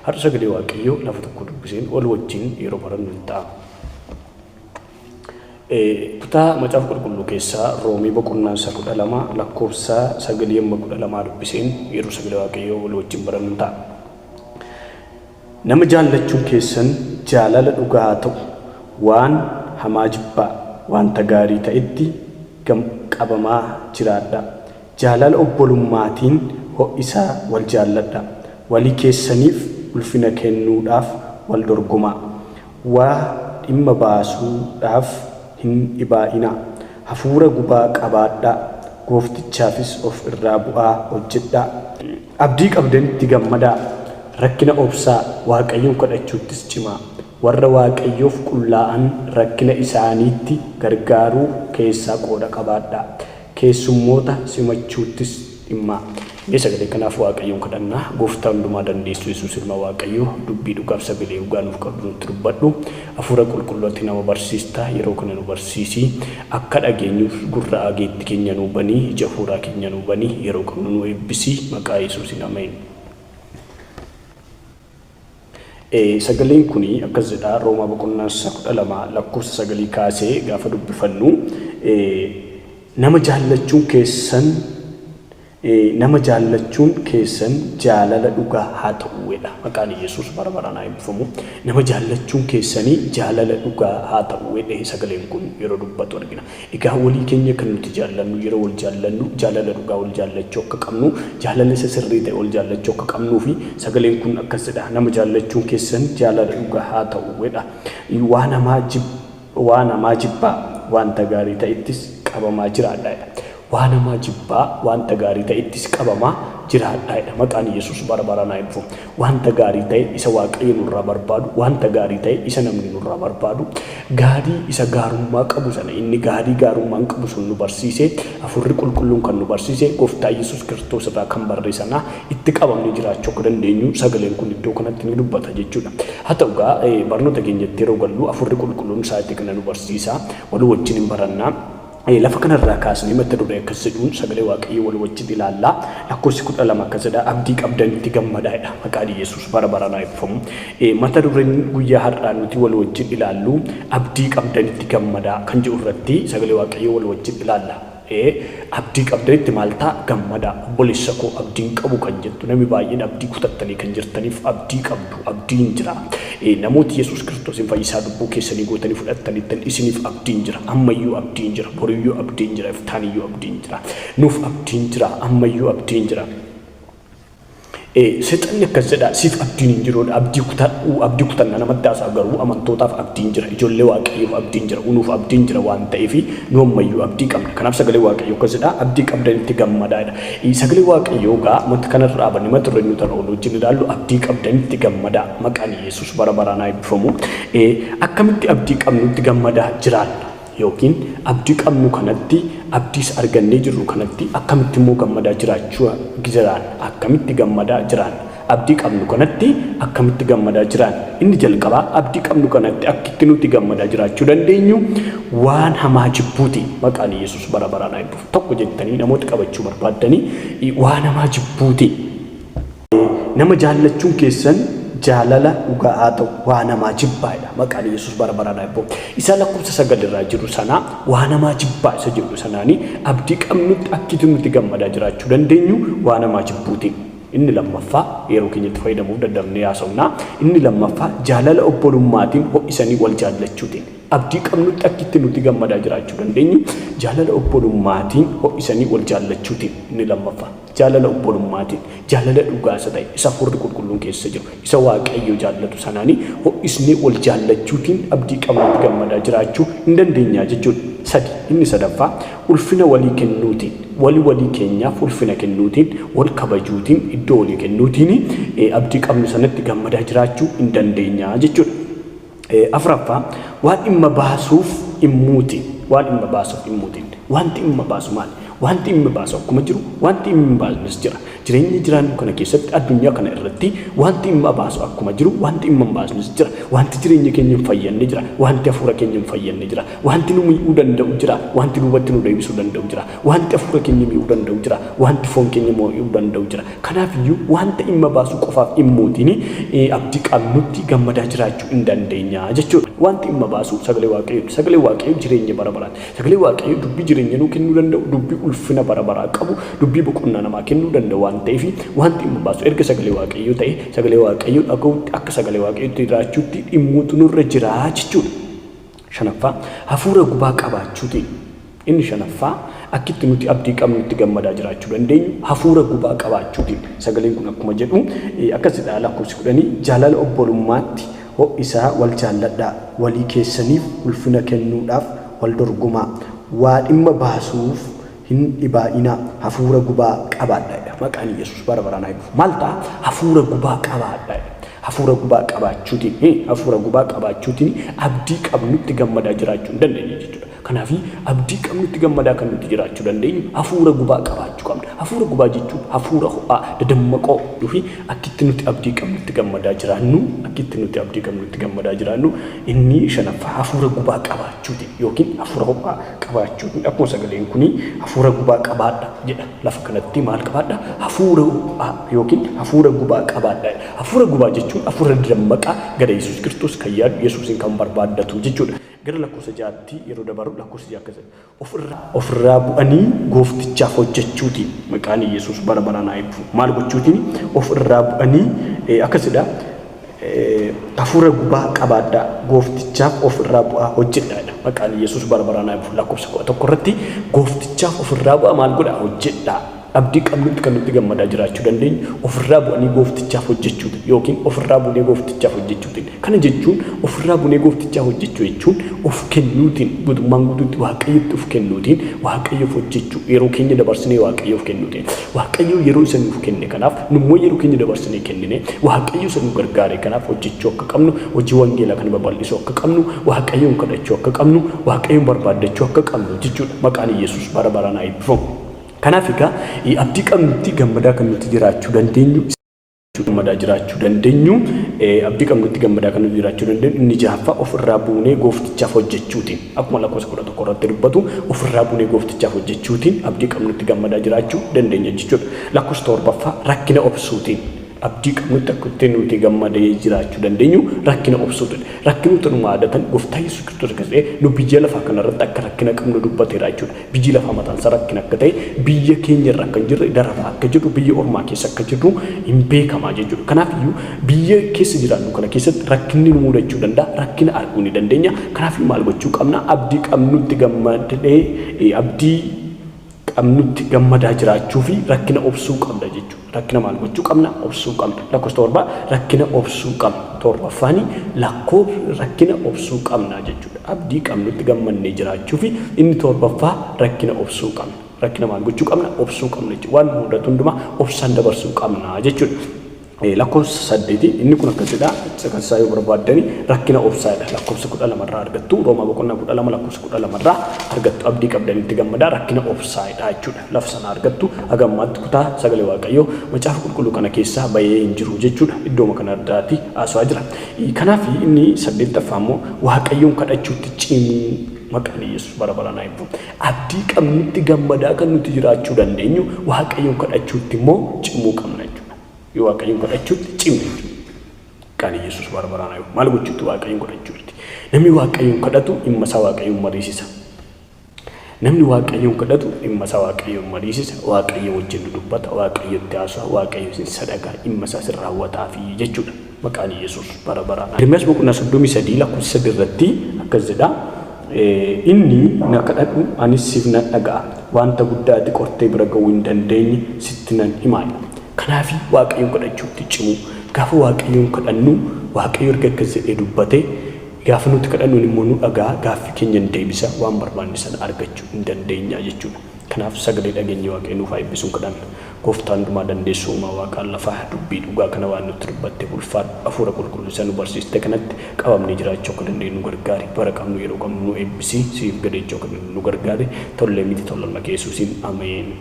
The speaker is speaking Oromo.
Har'a sagalee Waaqayyoo lafa tokko dubbiseen wal wajjin yeroo barannu hin ta'a. Kutaa Macaafa Qulqulluu keessaa Roomee boqonnaa isaa 12 lakkoofsa 9 amma 12 dubbiseen yeroo sagalee Waaqayyoo wal wajjin barannu ta'a. Nama jaallachuun keessan jaalala dhugaa haa ta'u, waan hamaa jibbaa, wanta gaarii ta'etti qabamaa jiraadhaa. Jaalala obbolummaatiin ho'isaa wal jaalladhaa. Walii keessaniif ulfina kennuudhaaf wal dorgomaa. Waa dhimma baasuudhaaf hin dhibaa'inaa. Hafuura gubaa qabaadhaa, Gooftichaafis of irraa bu'aa hojjedhaa. Abdii qabdanitti gammadaa, rakkina obsaa, Waaqayyoon kadhachuuttis cimaa. Warra Waaqayyoof qullaa'an rakkina isaaniitti gargaaruu keessaa qooda qabaadhaa. Keessummoota simachuuttis dhimmaa. Mee sagalee kanaaf Waaqayyoon kadhannaa. Gooftaa hundumaa dandeessu Yesuus ilma Waaqayyoo dubbii dhugaaf sagalee dhugaa nuuf qabdu nutti dubbadhu. Hafuura qulqulluu ati nama barsiista yeroo kana nu barsiisi. Akka dhageenyuuf gurra ageetti keenya nuu bani, ija hafuuraa keenya nuu bani, yeroo qabnu nu eebbisi. Maqaa Yesuusiin ameen. Sagaleen kun akkas jedha Roomaa boqonnaa isaa 12 lakkoofsa sagalii kaasee gaafa dubbifannu nama jaallachuun keessan nama jaallachuun keessan jaalala dhugaa haa ta'u jedha. Maqaan Yesuus bara baraan haa eebbifamu. Nama jaallachuun keessanii jaalala dhugaa haa ta'u jedhee sagaleen kun yeroo dubbatu argina. Egaa walii keenya kan nuti jaallannu yeroo wal jaallannu jaalala dhugaa wal jaallachuu akka qabnu, jaalala isa sirrii ta'e wal jaallachuu akka qabnuu fi sagaleen kun akkas jedha nama jaallachuun keessan jaalala dhugaa haa ta'u jedha. Waan hamaa jib waan hamaa jibbaa wanta gaarii ta'ettis qabamaa jiraadhaa jedha. Waan hamaa jibbaa wanta gaarii ta'ettis qabamaa jiraadhaa jedha. Maqaan Yesuus bara baraan haa eebbifamu. Wanta gaarii ta'e isa Waaqayyo nurraa barbaadu, wanta gaarii ta'e isa namni nurraa barbaadu, gaarii isa gaarummaa qabu sana inni gaarii gaarummaan qabu sun nu barsiise, Hafuurri Qulqulluun kan nu barsiise, Gooftaa Yesuus Kiristoos irraa kan barre sana itti qabamnee jiraachuu akka dandeenyu sagaleen kun iddoo kanatti ni dubbata jechuudha. Haa ta'u egaa barnoota keenyatti yeroo gallu Hafuurri Qulqulluun sa'aatii kana nu barsiisa, walii wajjin hin baranna. Lafa kanarraa kaasnee mata duree akkas jedhuun sagalee Waaqayyoo wal wajjin ilaalla. Lakkoofsi 12 akkas jedha, abdii qabdanitti gammadaa jedha. Maqaan Yesuus bara baraan haa eebbifamu. Mata dureen guyyaa har'aa nuti wal wajjin ilaallu abdii qabdanitti gammadaa kan jedhu irratti sagalee Waaqayyoo wal wajjin ilaalla. Abdii qabdanitti maal ta'a? Gammadaa. Obboleessa koo abdiin qabu kan jettu namni baay'een abdii kutattanii kan jirtaniif abdii qabdu. Abdiin jira. Namooti Yesuus Kiristoosiin fayyisaa lubbuu keessanii gootanii fudhattanittan isiniif abdiin jira. Ammayyuu abdiin jira. Boriyyuu abdiin jira. Iftaaniyyuu abdiin jira. Nuuf abdiin jira. Ammayyuu abdiin jira. Seexanni akkas jedha, siif abdiin hin jiru jedha. Abdii kutadhu, abdii kutanna namatti haasa'a garuu amantootaaf abdiin jira. Ijoollee Waaqayyoof abdiin jira. Unuuf abdiin jira waan ta'eef nu ammayyuu abdii qabna. Kanaaf sagalee Waaqayyoo akkas jedha, abdii qabdanitti gammadaa jedha. Sagalee Waaqayyoo egaa wanta kanarra dhaabanne mata dureen nuti har'a wal wajjin ilaallu abdii qabdanitti gammadaa. Maqaan Yesuus bara baraan haa eebbifamu. Akkamitti abdii qabnutti gammadaa jiraanna? Yookiin abdii qabnu kanatti abdiis argannee jirru kanatti akkamitti immoo gammadaa jiraachuu jiraanna? Akkamitti gammadaa jiraanna? Abdii qabnu kanatti akkamitti gammadaa jiraanna? Inni jalqabaa abdii qabnu kanatti akkitti nuti gammadaa jiraachuu dandeenyu waan hamaa jibbuutiin. Maqaan Yesuus bara baraan haa eebbifamu. Tokko jettanii namoota qabachuu barbaaddanii waan hamaa jibbuutiin. Nama jaallachuun keessan jaalala dhugaa haa ta'u, waan hamaa jibbaa jedha. Maqaan Yesuus bara baraan haa eebbifamu. Isa lakkoofsa 9 irraa jiru sana waan hamaa jibbaa isa jedhu sanaanii abdii qabnutti akkitti nuti gammadaa jiraachuu dandeenyu waan hamaa jibbuutiin. Inni lammaffaa yeroo keenyatti fayyadamuuf daddafnee haasofna. Inni lammaffaa jaalala obbolummaatiin ho'isanii wal jaallachuutiin. Abdii qabnutti akkitti nuti gammadaa jiraachuu dandeenyu jaalala obbolummaatiin ho'isanii wal jaallachuutiin. Inni lammaffaa jaalala obbolummaatiin, jaalala dhugaa isa ta'e, isa Hafuurri Qulqulluun keessa jiru, isa Waaqayyo jaallatu sanaanii ho'isnee wal jaallachuutiin abdii qabnutti gammadaa jiraachuu hin dandeenyaa jechuudha. 3, Inni sadaffaa ulfina walii kennuutiin, wali walii keenyaaf ulfina kennuutiin, wal kabajuutiin, iddoo walii kennuutiin abdii qabnu sanatti gammadaa jiraachuu hin dandeenya jechuudha. Afuraffaa, waan dhimma baasuuf dhimmuutiin. Waan dhimma baasuuf dhimmuutiin. Wanti dhimma baasu maali? Wanti dhimma baasu akkuma jiru, wanti dhimma hin baasnes jira. Jireenya jiraannu kana keessatti addunyaa kana irratti wanti dhimma baasu akkuma jiru wanti dhimma hin baasnes jira. Wanti jireenya keenya hin fayyadne jira. Wanti hafuura keenya hin fayyadne jira. Wanti nu miidhuu danda'u jira. Wanti duubatti nu deebisuu danda'u jira. Wanti hafuura keenya miidhuu danda'u jira. Wanti foon keenya miidhuu danda'u jira. Kanaaf iyyuu wanta dhimma baasuu qofaaf dhimmuutiin abdii qabnutti gammadaa jiraachuu hin dandeenya jechuudha. Wanti dhimma baasu sagalee Waaqayyooti. Sagalee Waaqayyoo jireenya bara baraati. Sagalee Waaqayyoo dubbii jireenya nuu kennuu danda'u, dubbii ulfina bara baraa qabu, dubbii boqonnaa namaa kennuu danda'u waan ta'eef wanti dhimma baasu erga sagalee Waaqayyoo ta'e sagalee Waaqayyoo dhaga'uutti akka sagalee Waaqayyootti jiraachuutti dhimmuutu nurra jira jechuudha. Shanaffaa, hafuura gubaa qabaachuutiin. Inni shanaffaa akkitti nuti abdii qabnutti gammadaa jiraachuu dandeenyu hafuura gubaa qabaachuutiin. Sagaleen kun akkuma jedhu akkasidha lakkoofsi 10 jaalala obbolummaatti ho'isaa wal jaalladhaa, walii keessaniif ulfina kennuudhaaf wal dorgomaa, waa dhimma baasuuf hin dhibaa'inaa, hafuura gubaa qabaadhaa jedha. Maqaan Yesuus bara baraan haa eebbifamu. Maal ta'a? Hafuura gubaa qabaadhaa jedha. Hafuura gubaa qabaachuutiin, hafuura gubaa qabaachuutiin abdii qabnutti gammadaa jiraachuu hin dandeenya jechuudha. Kanaaf abdii qabnutti gammadaa kan nuti jiraachuu dandeenyu hafuura gubaa qabaachuu qabna. Hafuura gubaa jechuun hafuura ho'aa, dadammaqoo fi akkitti nuti abdii qabnutti gammadaa jiraannu, akkitti nuti abdii qabnutti gammadaa jiraannu inni shanaffaa hafuura gubaa qabaachuutiin yookiin hafuura ho'aa qabaachuutiin akkuma sagaleen kuni hafuura gubaa qabaadha jedha. Lafa kanatti maal qabaadha? Hafuura ho'aa yookiin hafuura gubaa qabaadha. Hafuura gubaa jechuun hafuura dadammaqaa gara Yesuus Kiristoos kan yaadu, Yesuusin kan barbaaddatu jechuudha. Gara lakkoofsa 6tti yeroo dabarru lakkoofsi 6 akkas jedha. Of irraa of irraa bu'anii gooftichaaf hojjechuutiin maqaan Yesuus bara baraan haa eebbifamu. Maal gochuutiin? Of irraa bu'anii akkas jedha. Hafuura gubaa qabaadhaa gooftichaaf of irraa bu'aa hojjedhaa jedha. Maqaan Yesuus bara baraan haa eebbifamu. Lakkoofsa 11 irratti gooftichaaf of irraa bu'aa maal godhaa? Hojjedhaa. Abdii qabnutti kan nutti gammadaa jiraachuu dandeenyu ofirraa bu'anii gooftichaaf hojjechuutiin yookiin ofirraa buunee gooftichaaf hojjechuutiin. Kana jechuun ofirraa buunee gooftichaaf hojjechuu jechuun of kennuutiin guutummaan guutuutti Waaqayyotti of kennuutiin Waaqayyoof hojjechuu yeroo keenya dabarsinee Waaqayyoof kennuutiin. Waaqayyo yeroo isa nuuf kenne kanaaf nummoo yeroo keenya dabarsinee kennine Waaqayyo isa nu gargaare kanaaf hojjechuu akka qabnu hojii wangeelaa kana babal'isuu akka qabnu Waaqayyoon kadhachuu akka qabnu Waaqayyoon barbaaddachuu akka qabnu jechuudha. Maqaan Yesuus bara baraan haa eebbifamu. Kanaaf egaa abdii qabnutti gammadaa kan nuti jiraachuu dandeenyu gammadaa jiraachuu dandeenyu abdii qabnutti gammadaa kan nuti jiraachuu dandeenyu inni jahaffaa ofirraa buunee gooftichaaf hojjechuutiin akkuma lakkoofsa 11 irratti dubbatu ofirraa buunee gooftichaaf hojjechuutiin abdii qabnutti gammadaa jiraachuu dandeenya jechuudha. Lakkoofsa torbaffaa rakkina obsuutiin abdii qabnutti akka itti nuti gammadee jiraachuu dandeenyu rakkina obsuutiin. Rakkinoota nu maadatan gooftaa Yesuus Kiristoos akkas jedhee nu biyya lafaa kanarratti akka rakkina qabnu dubbateera jechuudha. Biyyi lafaa mataan isaa rakkina akka ta'e, biyya keenya irra akka hin jirre, dararaa akka jirru, biyya ormaa keessa akka jirru hin beekamaa jechuudha. Kanaaf iyyuu biyya keessa jiraannu kana keessatti rakkinni nu mudachuu danda'a, rakkina arguu ni dandeenya. Kanaaf iyyuu maal gochuu qabna? Abdii qabnutti gammadee abdii qabnutti gammadaa jiraachuu fi rakkina obsuu qabna jechuudha. Rakkina maal gochuu qabna? Obsuu qabna. Lakkoofsa 7 rakkina obsuu qabna. Torbaffaani lakkoof rakkina obsuu qabna jechuudha. Abdii qabnutti gammannee jiraachuu fi inni torbaffaa rakkina obsuu qabna. Rakkina maal gochuu qabna? Obsuu qabna jechuudha. Waan nu mudatu hundumaa obsaan dabarsuu qabna jechuudha. Lakkoofsa 8 inni kun akkas jedha. Caqasaa yoo barbaaddani rakkina obsaa jedha. Lakkoofsa 12 irraa argattu. Roomaa boqonnaa 12 lakkoofsa 12 irraa argattu. Abdii qabdanitti gammadaa rakkina obsaa jedha jechuudha. Lafa sana argattu. Haga ammaatti kutaa sagalee Waaqayyoo macaafa qulqulluu kana keessaa bahee hin jiru jechuudha. Iddooma kana irraati haasawaa jira. Kanaaf inni saddeettaffaa immoo Waaqayyoon kadhachuutti cimuu maqaan Yesuus bara baraan haa eebbifamu. Abdii qabnutti gammadaa kan nuti jiraachuu dandeenyu Waaqayyoon kadhachuutti immoo cimuu qabna jechuudha. Yoo Waaqayyoon kadhachuutti cimne jechuudha. Maqaan Yesuus bara baraan haa eebbifamu. Maal gochuutti? Waaqayyoon kadhachuutti. Namni Waaqayyoon kadhatu dhimma isaa Waaqayyoon mariisisa. Namni Waaqayyoon kadhatu dhimma isaa Waaqayyoon mariisisa, Waaqayyo wajjin dudubbata, Waaqayyotti haasa'a, Waaqayyo isin sadhagaa, dhimma isaa isin raawwataafi jechuudha. Maqaan Yesuus bara baraan. Ermiyaas boqonnaa 33 lakkoofsa 3 irratti akkas jedha. Inni na kadhadhu anis siif nan dhaga'a, wanta guddaa ati qortee bira ga'uu hin dandeenye sitti nan hima jedha. Kanaafi Waaqayyoon kadhachuutti cimuu. Gaafa Waaqayyoon kadhannu Waaqayyo erga akkas jedhee dubbate Gaafa nuti kadhannu inni immoo nu dhaga'a, gaaffii keenya in deebisa, waan barbaanne sana argachuu in dandeenya jechuudha. Kanaaf sagalee dhageenye Waaqayyo nuuf haa eebbisu in kadhanna. Gooftaa hundumaa dandeessu uumaa waaqaan lafaa dubbii dhugaa kana waan nutti dubbatteef ulfaadhu. Hafuura qulqulluu isa nu barsiiste kanatti qabamnee jiraachuu akka dandeenyu nu gargaari. Bara qabnu yeroo qabnu nu eebbisi. Siif gadeechuu akka dandeenyu nu gargaari. Tollee miti tola ilma kee Yesuusiin. Ameen.